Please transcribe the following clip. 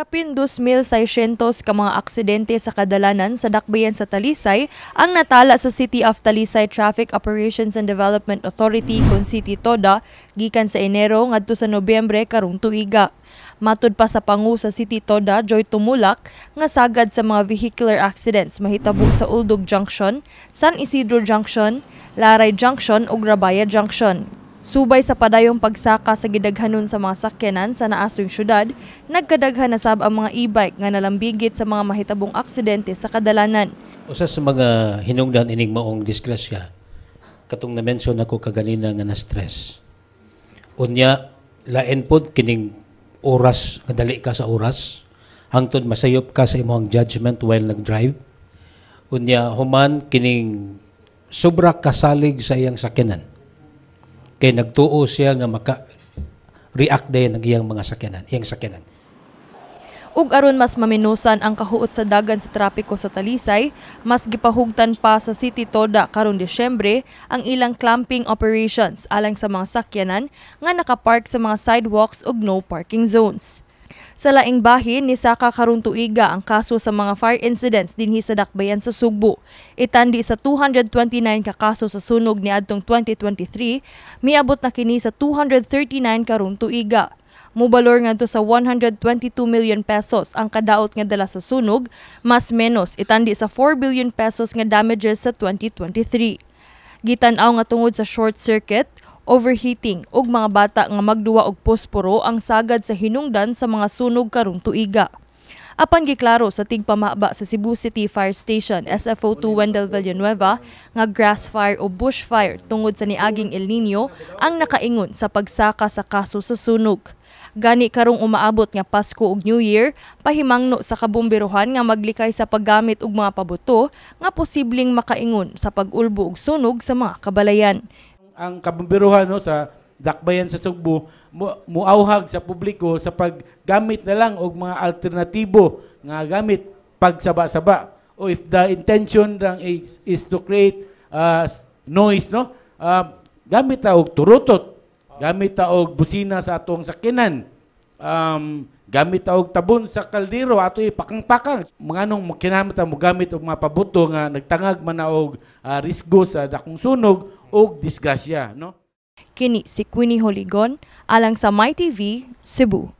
Kapin 2,600 ka mga aksidente sa kadalanan sa dakbayan sa Talisay ang natala sa City of Talisay Traffic Operations and Development Authority kon City TODA gikan sa Enero ngadto sa Nobyembre karong tuiga. Matud pa sa pangu sa City TODA, Joy Tumulak, nga sagad sa mga vehicular accidents mahitabo sa Uldog Junction, San Isidro Junction, Laray Junction ug Rabaya Junction. Subay sa padayong pagsaka sa gidaghanon sa mga sakyanan sa naasong syudad, nagkadaghan na sab ang mga e-bike nga nalambigit sa mga mahitabong aksidente sa kadalanan. Usa sa mga hinungdan ining maong disgrasya, katong na-mention ako kaganina nga na stress. Unya, lain pod kining oras, nga dali ka sa oras, hangtod masayop ka sa imong judgment while nag-drive. Unya, human kining sobra kasalig sa iyang sakyanan. Kay nagtuo siya nga maka react dayon ang iyang mga sakyanan, iyang sakyanan. Ug aron mas maminusan ang kahuot sa dagan sa trapiko sa Talisay, mas gipahugtan pa sa City Toda karong Disyembre ang ilang clamping operations alang sa mga sakyanan nga nakapark sa mga sidewalks ug no parking zones. Sa laing bahin, nisaka karong tuiga ang kaso sa mga fire incidents dinhi sa dakbayan sa Sugbo. Itandi sa 229 ka kaso sa sunog niadtong 2023, miabot na kini sa 239 karong tuiga. Mubalor ngadto sa 122 million pesos ang kadaot nga dala sa sunog, mas menos itandi sa 4 billion pesos nga damages sa 2023. Gitan-aw nga tungod sa short circuit, overheating ug mga bata nga magduwa og posporo ang sagad sa hinungdan sa mga sunog karong tuiga. Apan giklaro sa tigpamaba sa Cebu City Fire Station SFO2 Wendell Villanueva nga grass fire o bush fire tungod sa niaging El Nino ang nakaingon sa pagsaka sa kaso sa sunog. Gani karong umaabot nga Pasko ug New Year, pahimangno sa kabomberohan nga maglikay sa paggamit og mga pabuto nga posibleng makaingon sa pag-ulbo og sunog sa mga kabalayan. Ang kabomberohan, no, sa dakbayan sa Sugbo muauhag sa publiko sa paggamit na lang og mga alternatibo nga gamit pagsaba-saba, o if the intention lang is to create noise, no, gamit ta og turutot, gamit ta og busina sa atong sakyanan, gamit ta og tabon sa kaldero ato ipakang-pakang. Mga anong kinahanglan ta mo gamit og mga pabuto nga nagtangag man na og risgo sa dakong sunog og disgrasya, no. Kini si Queenie Holigon alang sa MyTV Cebu.